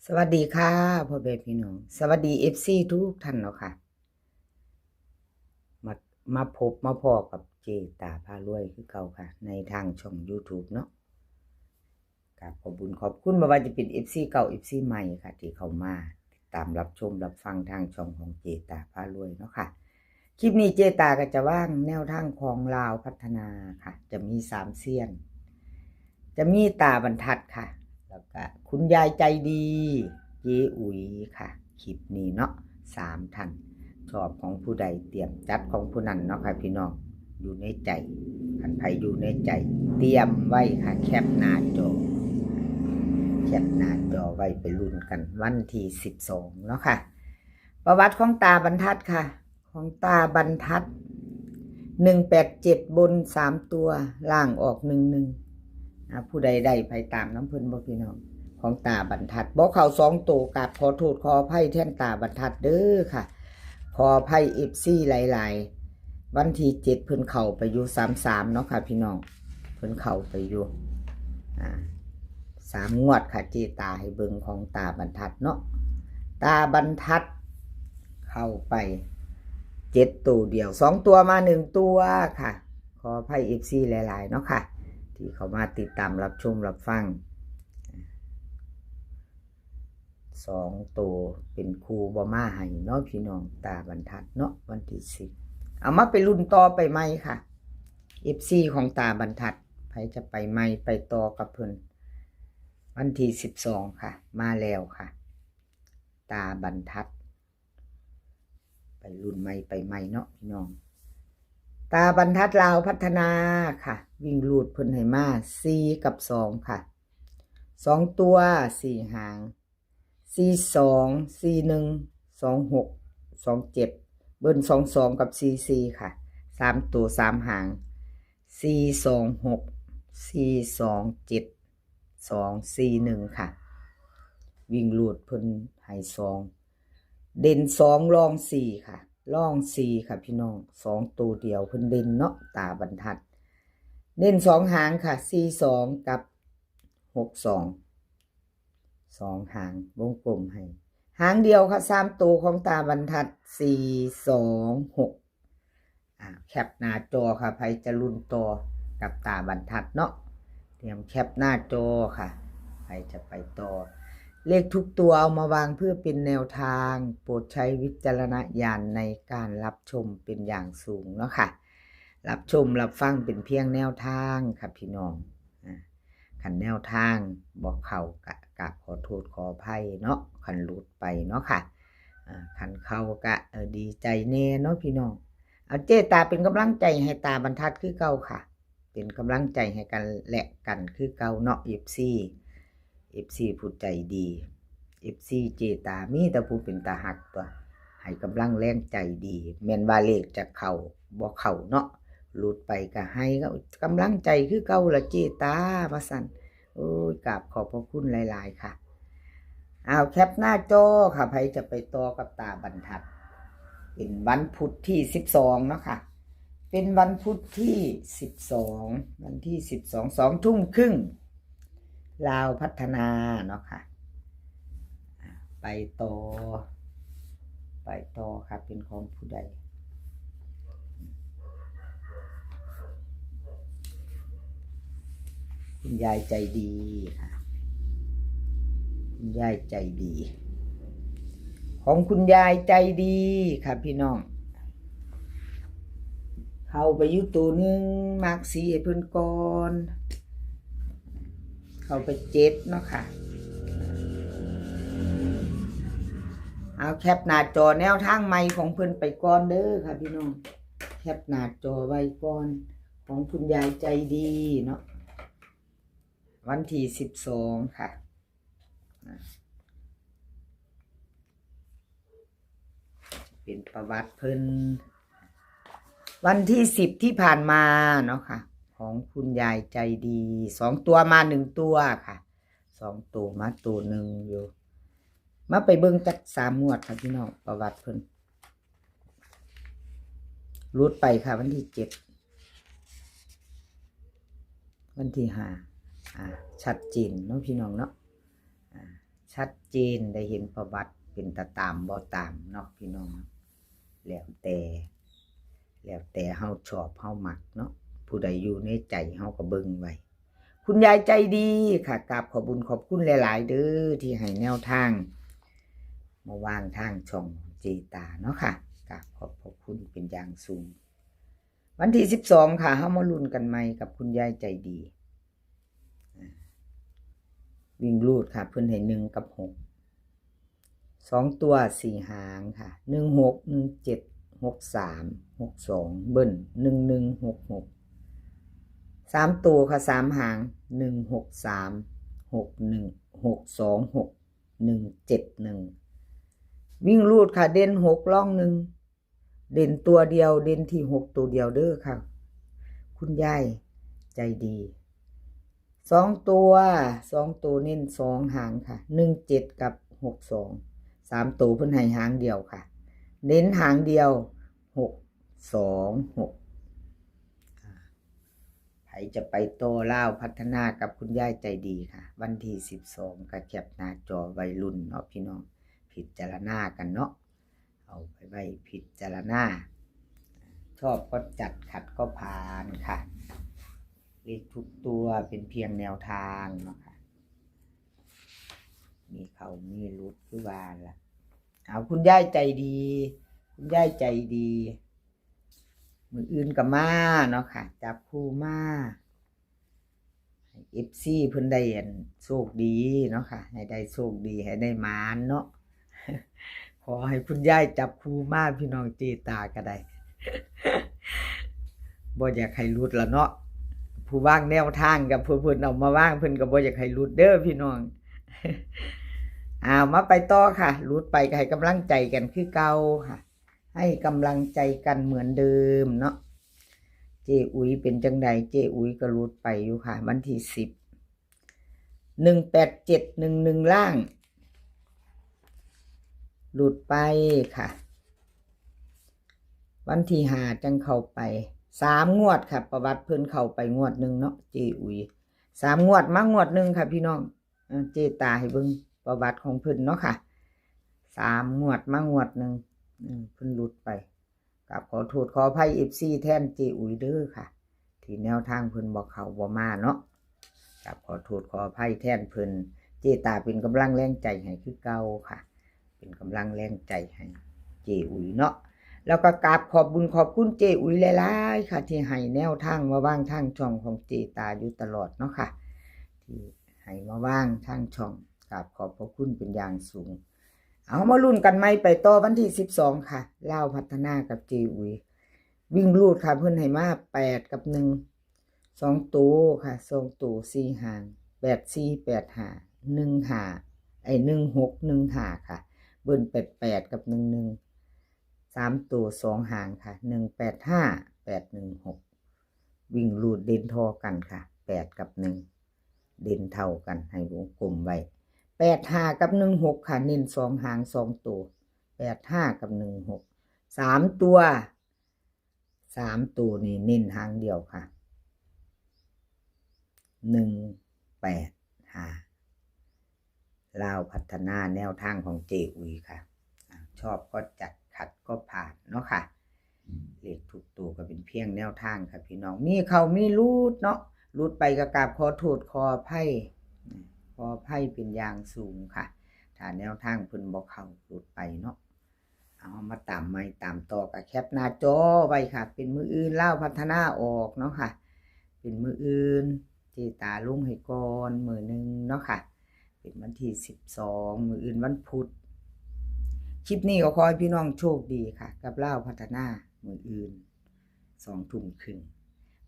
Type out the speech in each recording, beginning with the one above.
ສະຫວັດດີຄ່ະ ພໍ່ແມ່ພີ່ນ້ອງ ສະຫວັດດີ ເອັຟຊີ ທຸກທ່ານເນາະຄ່ະ ມາ ມາພົບມາພໍ້ກັບເຈຕາພາລວຍຄືເກົ່າຄ່ະ ໃນທາງຊ່ອງຢູທູບເນາະ. ກາບຂອບບຸນຂອບຄຸນ ບໍ່ວ່າຈະເປັນ ເອັຟຊີ ເກົ່າ ເອັຟຊີ ໃໝ່ຄ່ະ ທີ່ເຂົ້າມາຕິດຕາມຮັບຊົມຮັບຟັງທາງຊ່ອງຂອງເຈຕາພາລວຍເນາະຄ່ະ. ຄລິບນີ້ເຈຕາກໍຈະວາງແນວທາງຂອງລາວພັດທະນາຄ່ະ ຈະມີສາມເຊຍນ ຈະມີຕາບັນທັດຄ່ະ ແລ້ວກະຄຸນຍາຍໃຈດີ ເຈອຸຍຄ່ະ. ຄລິບນີ້ເນາະ ສາມທ່ານ ຊອບຂອງຜູ້ໃດຕຽມຈັດຂອງຜູ້ນັ້ນເນາະຄ່ະພີ່ນ້ອງ. ຢູ່ໃນໃຈ ຄັນໃຜຢູ່ໃນໃຈ ຕຽມໄວ້ຄ່ະ ແຄປໜ້າຈໍ ແຄປໜ້າຈໍໄວ້ໄປລຸ້ນກັນວັນທີສິບສອງເນາະຄ່ະ. ປະຫວັດຂອງຕາບັນທັດຄ່ະ ຂອງຕາບັນທັດ ໜຶ່ງແປດເຈັດ ບົນສາມຕົວ ລ່າງອອກ ໜຶ່ງໜຶ່ງ. ອາ ຜູ້ໃດໄດ້ໄປຕາມນຳເພິ່ນບໍ່ພີ່ນ້ອງ? ຂອງຕາບັນທັດ ບໍ່ເຂົ້າສອງໂຕ ກາບຂໍໂທດຂໍອະໄພແທນຕາບັນທັດເດີຄ່ະ ຂໍອະໄພ ເອັຟຊີ ຫຼາຍໆ. ວັນທີເຈັດເພິ່ນເຂົ້າໄປຢູ່ ສາມສາມ ເນາະຄ່ະພີ່ນ້ອງ ເພິ່ນເຂົ້າໄປຢູ່ ອາ ສາມງວດຄ່ະ ເຈຕາໃຫ້ເບິ່ງຂອງຕາບັນທັດເນາະ. ຕາບັນທັດເຂົ້າໄປເຈັດໂຕດຽວ ສອງຕົວມາໜຶ່ງຕົວຄ່ະ. ຂໍອະໄພ ເອັຟຊີ ຫຼາຍໆເນາະຄ່ະ ທີ່ເຂົ້າມາຕິດຕາມຮັບຊົມຮັບຟັງ. ສອງໂຕເປັນຄູ່ບໍ່ມາໃຫ້ເນາະພີ່ນ້ອງ ຕາບັນທັດເນາະ ວັນທີສິບ ເອົາມາໄປລຸ້ນຕໍ່ໄປໃໝ່ຄ່ະ ເອັຟຊີ ຂອງຕາບັນທັດ ໃຜຈະໄປໃໝ່ໄປຕໍ່ກັບເພິ່ນ ວັນທີສິບສອງຄ່ະ ມາແລ້ວຄ່ະ ຕາບັນທັດ ໄປລຸ້ນໃໝ່ໄປໃໝ່ເນາະພີ່ນ້ອງ. ຕາບັນທັດລາວພັດທະນາຄ່ະ ວິ່ງຮູດເພິ່ນໃຫ້ມາສີ່ກັບສອງຄ່ະ ສອງຕົວສີ່ຫາງ ສີ່ສອງ ສີ່ໜຶ່ງ ສອງຫົກ ສອງເຈັດ ເບິ່ນສອງສອງກັບສີ່ສີ່ຄ່ະ. ສາມໂຕສາມຫາງ ສີ່ສອງຫົກ ສີ່ສອງເຈັດ ສອງສີ່ໜຶ່ງຄ່ະ. ວິ່ງຮູດເພິ່ນໃຫ້ສອງ ເດັ່ນສອງ ລອງສີ່ຄ່ະ ລອງສີ່ຄ່ະພີ່ນ້ອງ. ສອງໂຕດຽວເພິ່ນເດັ່ນເນາະ ຕາບັນທັດ ເນັ້ນສອງຫາງຄ່ະ ສີ່ສອງກັບຫົກສອງ ສອງຫາງ ວົງກົມໃຫ້ຫາງດຽວຄ່ະ. ສາມໂຕຂອງຕາບັນທັດ ສີ່ສອງຫົກ ອາ ແຄປໜ້າຈໍຄ່ະ ໃຜຈະລຸ້ນຕໍ່ກັບຕາບັນທັດເນາະ ຕຽມແຄປໜ້າຈໍຄ່ະ ໃຜຈະໄປຕໍ່. ເລກທຸກຕົວເອົາມາວາງເພື່ອເປັນແນວທາງ ໂປດໃຊ້ວິຈາລະນະຍານໃນການຮັບຊົມເປັນຢ່າງສູງເນາະຄ່ະ. ຮັບຊົມຮັບຟັງເປັນພຽງແນວທາງຄ່ະພີ່ນ້ອງ. ອາ ຄັນແນວທາງບໍ່ເຂົ້າກະກາບຂໍໂທດຂໍອະໄພເນາະ ຄັນຫຼຸດໄປເນາະຄ່ະ. ອາ ຄັນເຂົ້າກະ ເອີ ດີໃຈແດ່ເນາະພີ່ນ້ອງ. ເອົາ ເຈຕາເປັນກຳລັງໃຈໃຫ້ຕາບັນທັດຄືເກົ່າຄ່ະ ເປັນກຳລັງໃຈໃຫ້ກັນແລະກັນຄືເກົ່າເນາະ ເອັຟຊີ ເອັຟຊີຜູ້ໃຈດີ ເອັຟຊີເຈຕາ ມີແຕ່ຜູ້ເປັນຕາຮັກຕົວະ ໃຫ້ກຳລັງແຮງໃຈດີ. ແມ່ນວ່າເລກຈະເຂົ້າບໍ່ເຂົ້າເນາະ ຫຼຸດໄປກະໃຫ້ກຳລັງໃຈຄືເກົ່າລະເຈຕາ ວ່າຊັ້ນ. ໂອ້ຍ ກາບຂອບພະຄຸນຫຼາຍໆຄ່ະ. ເອົາ ແຄປໜ້າຈໍຄ່ະ ໃຜຈະໄປຕໍ່ກັບຕາບັນທັດ ເປັນວັນພຸດທີສິບສອງເນາະຄ່ະ ເປັນວັນພຸດທີສິບສອງ ວັນທີສິບສອງ ສອງທຸ່ມຄຶ່ງ ລາວພັດທະນາເນາະຄ່ະ. ອາ ໄປຕໍ່ ໄປຕໍ່ຄ່ະ ເປັນຂອງຜູ້ໃດ? ຄຸນຍາຍໃຈດີຄ່ະ ຄຸນຍາຍໃຈດີ ຂອງຄຸນຍາຍໃຈດີຄ່ະພີ່ນ້ອງ. ເຂົ້າໄປຢູ່ໂຕໜຶ່ງ ມາກສີ່ໃຫ້ເພິ່ນກ່ອນ ເຂົ້າໄປເຈັດເນາະຄ່ະ. ເອົາ ແຄປໜ້າຈໍແນວທາງໃໝ່ຂອງເພິ່ນໄປກ່ອນເດີຄ່ະພີ່ນ້ອງ ແຄປໜ້າຈໍໄວ້ກ່ອນ ຂອງຄຸນຍາຍໃຈດີເນາະ ວັນທີສິບສອງຄ່ະ. ເປັນປະຫວັດເພິ່ນ ວັນທີສິບທີ່ຜ່ານມາເນາະຄ່ະ ຂອງຄຸນຍາຍໃຈດີ ສອງຕົວມາໜຶ່ງຕົວຄ່ະ ສອງໂຕມາໂຕໜຶ່ງຢູ່. ມາໄປເບິ່ງຈັກສາມງວດຄ່ະພີ່ນ້ອງ ປະຫວັດເພິ່ນ ຫຼຸດໄປຄ່ະ ວັນທີເຈັດ ວັນທີຫ້າ ອາ ຊັດເຈນເນາະພີ່ນ້ອງເນາະ ອາ ຊັດເຈນ ໄດ້ເຫັນປະຫວັດ ເປັນຕາຕາມບໍ່ຕາມເນາະພີ່ນ້ອງ ແລ້ວແຕ່ ແລ້ວແຕ່ເຮົາຊອບເຮົາມັກເນາະ ຜູ້ໃດຢູ່ໃນໃຈເຮົາກໍເບິ່ງໄວ້. ຄຸນຍາຍໃຈດີຄ່ະ ກາບຂອບບຸນຂອບຄຸນຫຼາຍໆເດີ້ ທີ່ໃຫ້ແນວທາງມາວາງທາງຊ່ອງເຈຕາເນາະຄ່ະ ກາບຂອບພະຄຸນເປັນຢ່າງສູງ. ວັນທີສິບສອງຄ່ະ ເຮົາມາລຸ້ນກັນໃໝ່ກັບຄຸນຍາຍໃຈດີ. ອ່າ ວິ່ງຮູດຄ່ະ ເພິ່ນໃຫ້ໜຶ່ງກັບຫົກ ສອງຕົວສີ່ຫາງຄ່ະ ໜຶ່ງຫົກ ໜຶ່ງເຈັດ ຫົກສາມ ຫົກສອງ ເບິ້ນ ໜຶ່ງໜຶ່ງ ຫົກຫົກ ສາມໂຕຄ່ະ ສາມຫາງ ໜຶ່ງຫົກສາມ ຫົກໜຶ່ງ ຫົກສອງຫົກ ໜຶ່ງເຈັດໜຶ່ງ ວິ່ງຮູດຄ່ະ ເດັ່ນຫົກ ລອງໜຶ່ງ ເດັ່ນຕົວດຽວ ເດັ່ນທີ່ຫົກໂຕດຽວເດີ້ຄ່ະ ຄຸນຍາຍໃຈດີ. ສອງຕົວ ສອງໂຕເນັ້ນສອງຫາງຄ່ະ ໜຶ່ງເຈັດກັບຫົກສອງ ສາມໂຕເພິ່ນໃຫ້ຫາງດຽວຄ່ະ ເນັ້ນຫາງດຽວ ຫົກສອງຫົກ ອ່າ ໃຜຈະໄປຕໍ່ລາວພັດທະນາກັບຄຸນຍາຍໃຈດີຄ່ະ ວັນທີສິບສອງ ກໍແຄປໜ້າຈໍໄວ້ລຸ້ນເນາະພີ່ນ້ອງ ພິຈາລະນາກັນເນາະ ເອົາໄປໄວ້ພິຈາລະນາ ຊອບກໍຈັດ ຂັດກໍຜ່ານຄ່ະ ເລກທຸກຕົວເປັນພຽງແນວທາງເນາະຄ່ະ ມີເຂົ້າມີຫຼຸດຄືວ່າລະ ເອົາ ຄຸນຍາຍໃຈດີ ຄຸນຍາຍໃຈດີ ມື້ອື່ນກໍມາເນາະຄ່ະ ຈັບຄູ່ມາ ໃຫ້ເອັຟຊີເພິ່ນໄດ້ອັນໂຊກດີເນາະຄ່ະ ໃຫ້ໄດ້ໂຊກດີ ໃຫ້ໄດ້ໝານເນາະ ຂໍໃຫ້ຄຸນຍາຍຈັບຄູ່ມາ ພີ່ນ້ອງ ເຈຕາກໍໄດ້ ບໍ່ຢາກໃຫ້ຫຼຸດລະເນາະ ຜູ້ວາງແນວທາງກັບຜູ້ເພິ່ນເອົາມາວາງ ເພິ່ນກໍບໍ່ຢາກໃຫ້ຫຼຸດເດີ້ພີ່ນ້ອງ ເອົາ ມາໄປຕໍ່ຄ່ະ ຫຼຸດໄປກໍໃຫ້ກຳລັງໃຈກັນຄືເກົ່າຄ່ະ ໃຫ້ກຳລັງໃຈກັນເໝືອນເດີມເນາະ ເຈ້ອຸຍເປັນຈັ່ງໃດ ເຈ້ອຸຍກໍຫຼຸດໄປຢູ່ຄ່ະ ວັນທີສິບ ໜຶ່ງແປດເຈັດ ໜຶ່ງໜຶ່ງ ລ່າງ ຫຼຸດໄປຄ່ະ ວັນທີຫ້າຈັ່ງເຂົ້າໄປ ສາມງວດຄ່ະ ປະຫວັດເພິ່ນເຂົ້າໄປງວດໜຶ່ງເນາະ ເຈ້ອຸຍ ສາມງວດມາງວດໜຶ່ງຄ່ະພີ່ນ້ອງ ເອີ ເຈຕາໃຫ້ເບິ່ງປະຫວັດຂອງເພິ່ນເນາະຄ່ະ ສາມງວດມາງວດໜຶ່ງ ເອີ ເພິ່ນຫຼຸດໄປ ກາບຂໍໂທດຂໍອະໄພເອັຟຊີແທນເຈອຸຍເດີ້ຄ່ະ ທີ່ແນວທາງເພິ່ນບໍ່ເຂົ້າບໍ່ມາເນາະ ກາບຂໍໂທດຂໍອະໄພແທນເພິ່ນ ເຈຕາເປັນກຳລັງແຮງໃຈໃຫ້ຄືເກົ່າຄ່ະ ເປັນກຳລັງແຮງໃຈໃຫ້ເຈອຸຍເນາະ ແລ້ວກໍກາບຂອບບຸນຂອບຄຸນເຈອຸຍຫຼາຍໆຄ່ະ ທີ່ໃຫ້ແນວທາງມາວາງທາງຊ່ອງຂອງເຈຕາຢູ່ຕະຫຼອດເນາະຄ່ະ ທີ່ໃຫ້ມາວາງທາງຊ່ອງ ກາບຂອບພະຄຸນເປັນຢ່າງສູງ. ເອົາ ມາລຸ້ນກັນໃໝ່ໄປຕໍ່ວັນທີສິບສອງຄ່ະ ລາວພັດທະນາກັບເຈອຸຍ ວິ່ງຮູດຄ່ະ ເພິ່ນໃຫ້ມາແປດກັບໜຶ່ງ ສອງໂຕຄ່ະ ສອງໂຕສີ່ຫາງ ແປດສີ່ ແປດຫ້າ ໜຶ່ງຫ້າ ເອີ ໜຶ່ງຫົກ ໜຶ່ງຫ້າຄ່ະ ເບິ້ນແປດແປດກັບໜຶ່ງໜຶ່ງ ສາມໂຕສອງຫາງຄ່ະ ໜຶ່ງແປດຫ້າ ແປດໜຶ່ງຫົກ ວິ່ງຮູດເດັ່ນທໍ່ກັນຄ່ະ ແປດກັບໜຶ່ງ ເດັ່ນເທົ່າກັນ ໃຫ້ວົງກົມໄວ້ ແປດຫ້າກັບໜຶ່ງຫົກຄ່ະ ເນັ້ນສອງຫາງສອງໂຕ ແປດຫ້າກັບໜຶ່ງຫົກ ສາມຕົວ ສາມໂຕນີ້ເນັ້ນຫາງດຽວຄ່ະ ໜຶ່ງແປດຫ້າ ລາວພັດທະນາແນວທາງຂອງເຈອຸຍຄ່ະ ອ່າ ຊອບກໍຈັດ ຂັດກໍຜ່ານເນາະຄ່ະ ເລກທຸກໂຕກໍເປັນພຽງແນວທາງຄ່ະພີ່ນ້ອງ ມີເຂົ້າມີຫຼຸດເນາະ ຫຼຸດໄປກໍກາບຂໍໂທດຂໍອະໄພ ຂໍອະໄພເປັນຢ່າງສູງຄ່ະ ຖ້າແນວທາງເພິ່ນບໍ່ເຂົ້າ ຫຼຸດໄປເນາະ. ເອົາ ມາຕາມໃໝ່ຕາມຕໍ່ ກໍແຄປໜ້າຈໍໄວ້ຄ່ະ ເປັນມື້ອື່ນລາວພັດທະນາອອກເນາະຄ່ະ ເປັນມື້ອື່ນ ເຈຕາລົງໃຫ້ກ່ອນມື້ໜຶ່ງເນາະຄ່ະ ເປັນວັນທີສິບສອງ ມື້ອື່ນວັນພຸດ. ຄລິບນີ້ກໍຂໍໃຫ້ພີ່ນ້ອງໂຊກດີຄ່ະ ກັບລາວພັດທະນາມື້ອື່ນ ສອງທຸ່ມເຄິ່ງ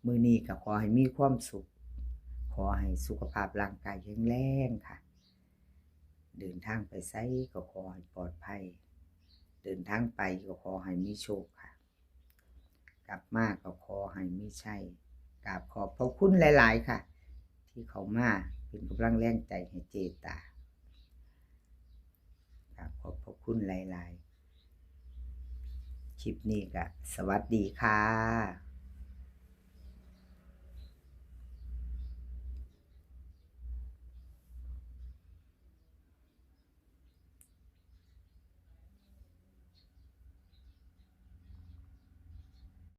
ມື້ນີ້ກໍຂໍໃຫ້ມີຄວາມສຸກ ຂໍໃຫ້ສຸຂະພາບຮ່າງກາຍແຂງແຮງຄ່ະ ເດີນທາງໄປໃສກໍຂໍໃຫ້ປອດໄພ ເດີນທາງໄປກໍຂໍໃຫ້ມີໂຊກຄ່ະ ກັບມາກໍຂໍໃຫ້ມີໄຊ. ກາບຂອບພະຄຸນຫຼາຍໆຄ່ະ ທີ່ເຂົ້າມາເປັນກຳລັງແຮງໃຈໃຫ້ເຈຕາ. ກາບຂອບພະຄຸນຫຼາຍໆ. ຄລິບນີ້ກໍສະຫວັດດີຄ່ະ.